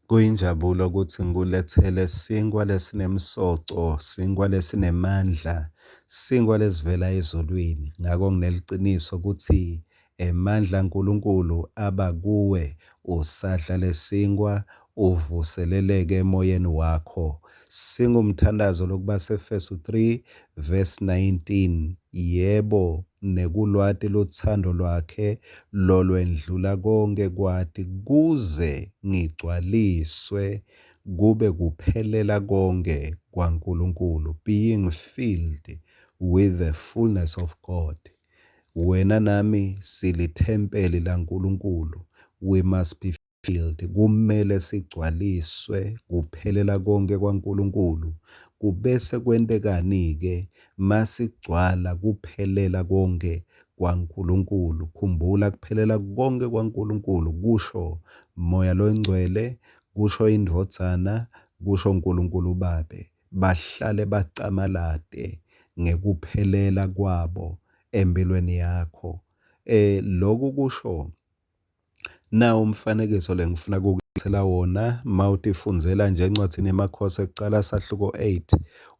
Kuyinjabulo kutsi ngikuletsele sinkhwa lesinemsoco, sinkhwa lesinemandla, sinkhwa lesivela ezulwini. Ngako ngineliciniso kutsi emandla aNkulunkulu aba kuwe usadla lesinkhwa uvuseleleke emoyeni wakho. Singumthandazo lokubaseEfesu 3 verse 19, yebo nekulwati lutsandvo lwakhe lolwendlula konke kwati kuze ngigcwaliswe kube kuphelela konke kwaNkulunkulu, being filled with the fullness of God. Wena nami silithempeli laNkulunkulu. We must be filled. Kumele sigcwaliswe kuphelela konke kwaNkulunkulu. Kubese kwentekani-ke masigcwala kuphelela konke kwaNkulunkulu? Khumbula kuphelela konke kwaNkulunkulu kusho Moya loNgcwele, kusho iNdvodzana, kusho Nkulunkulu Babe. Bahlale bacamalate ngekuphelela kwabo empilweni yakho. Loku kusho nawu umfanekiso lengifuna kukulethela wona mawutifundzela nje encwadzini yeMakhosi ekucala sahluko 8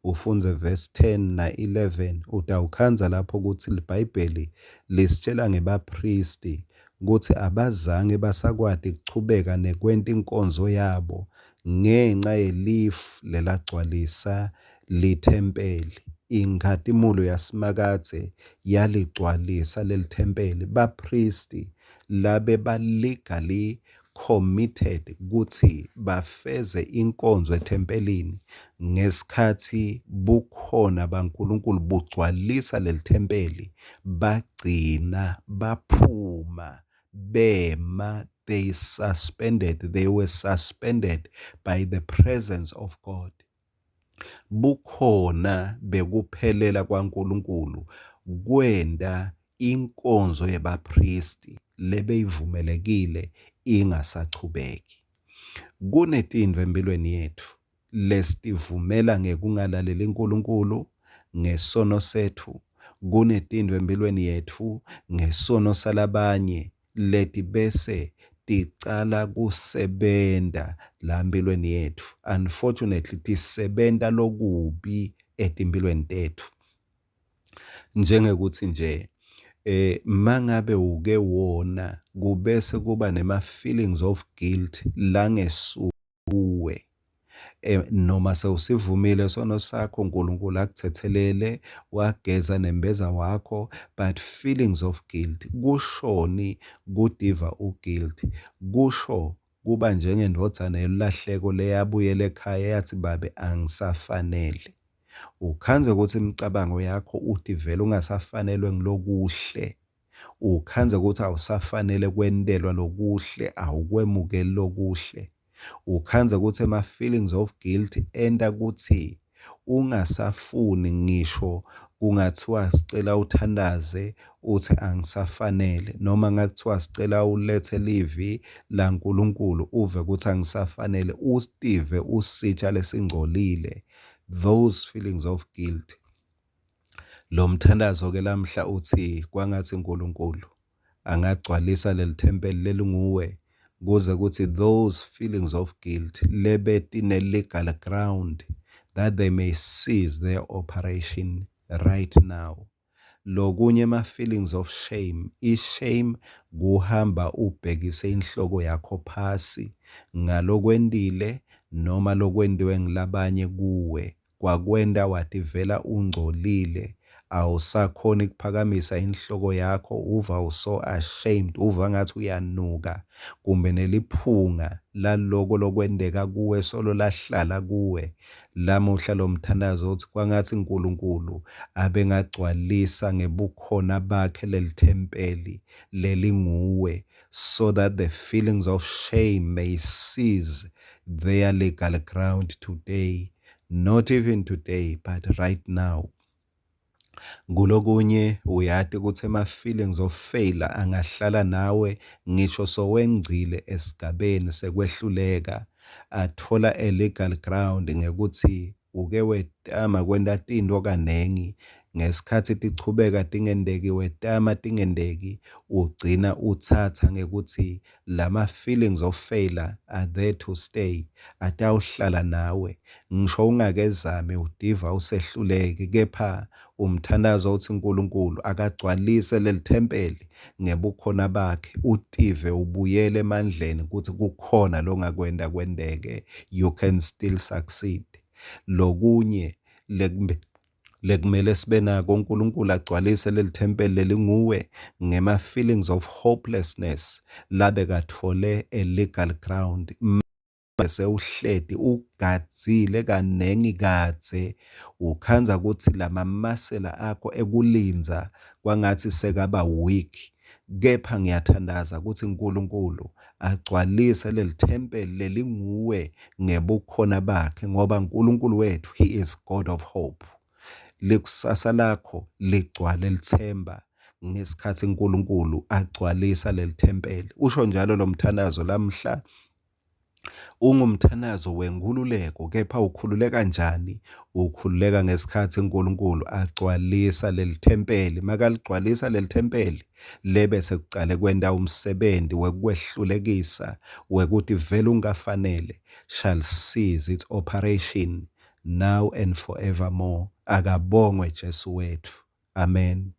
ufundze verse 10 na-11 utawukhandza lapho kutsi liBhayibheli lisitshela ngebaphristi kutsi abazange basakwati kuchubeka nekwenta inkonzo yabo ngenca yelifu lelagcwalisa lithempeli. Inkhatimulo yaSimakadze yaligcwalisa lelithempeli. Baphristi labeba-legally committed kutsi bafeze inkonzo ethempelini ngesikhatsi bukhona baNkulunkulu bugcwalisa lelithempeli, bagcina baphuma bema, they suspended, they were suspended by the presence of God. Bukhona bekuphelela kwaNkulunkulu kwenta inkonzo yebaphristi lebeyivumelekile ingasachubeki. Kunetintfo empilweni yetfu lesitivumela ngekungalaleli uNkulunkulu ngesono setfu, kunetintfo empilweni yetfu ngesono salabanye letibese ticala kusebenta la empilweni yetfu. Unfortunately tisebenta lokubi etimpilweni tetfu. Njengekuthi nje mangabe uke wona kubese kuba nema feelings of guilt langesuki kuwe. Noma sewusivumile sono sakho uNkulunkulu akuthethelele wageza nembeza wakho, but feelings of guilt kushoni kudiva u-guilt? Kusho kuba njengendvodzana yelahleko leyabuyela ekhaya yathi babe angisafanele. Ukhandze ukuthi imicabango yakho utivele ungasafanelwe ngilokuhle, ukhandze ukuthi awusafanele kwentelwa lokuhle, awukwemukeli lokuhle. Ukhandze ukuthi ema-feelings of guilt enta kutsi ungasafuni ngisho kungathiwa sicela uthandaze uthi angisafanele, noma ngakuthiwa sicela ulethe livi laNkulunkulu uve ukuthi angisafanele, usitive usitsha lesingcolile. Those feelings of guilt. Lo mthandazo ke lamhla uthi kwangathi uNkulunkulu angagcwalisa leli thempeli lelinguwe kuze kuthi those feelings of guilt lebetine legal ground that they may cease their operation right now. Lokunye ema-feelings of shame, i-shame kuhamba ubhekise inhloko yakho phasi ngalokwentile noma lokwentiwe ngilabanye kuwe kwakwenta wativela ungcolile, awusakhoni kuphakamisa inhloko yakho, uva uso ashamed, uva ngathi uyanuka kumbe neliphunga laloko lokwenteka kuwe solo lahlala kuwe. Lamuhla lo mthandazo uthi kwangathi uNkulunkulu abengagcwalisa ngebukhona bakhe lelithempeli lelinguwe, so that the feelings of shame may cease their legal ground today, not even today but right now. Kulokunye uyati ukuthi ema-feelings of failure angahlala nawe ngisho sowengcile esigabeni sekwehluleka, athola a legal ground ngekuthi Uke wetama kwenta tintfo kanengi, ngesikhatsi tichubeka tingenteki wetama tingenteki, ugcina utsatsa ngekutsi lama-feelings of failure are there to stay, atawuhlala nawe. Ngisho ungakezami utiva usehluleki, kepha umthandazo utsi Nkulunkulu akagcwalise lelithempeli ngebukhona bakhe, utive ubuyele emandleni kutsi kukhona longakwenta kwenteke, you can still succeed. Lokunye lekumele sibe nako uNkulunkulu agcwalise lelithempeli lelinguwe ngema-feelings of hopelessness labekatfole a legal ground sewuhleti ugadzile kanengi kadze ukhandza kutsi lamamasela akho ekulindza kwangatsi sekaba weak kepha ngiyathandaza kutsi uNkulunkulu agcwalise lelithempeli lelinguwe ngebukhona bakhe ngoba uNkulunkulu wethu he is God of hope. Likusasa lakho ligcwale litsemba ngesikhatsi uNkulunkulu agcwalisa lelithempeli. Usho njalo lo mthandazo lamhla ungumthandazo wenkhululeko kepha ukhululeka njani? Ukhululeka ngesikhatsi uNkulunkulu agcwalisa lelithempeli. Makaligcwalisa lelithempeli lebe sekucale kwenta umsebenti wekwehlulekisa wekuthi vele ungafanele shall cease its operation now and forevermore. Akabongwe Jesu wetfu. Amen.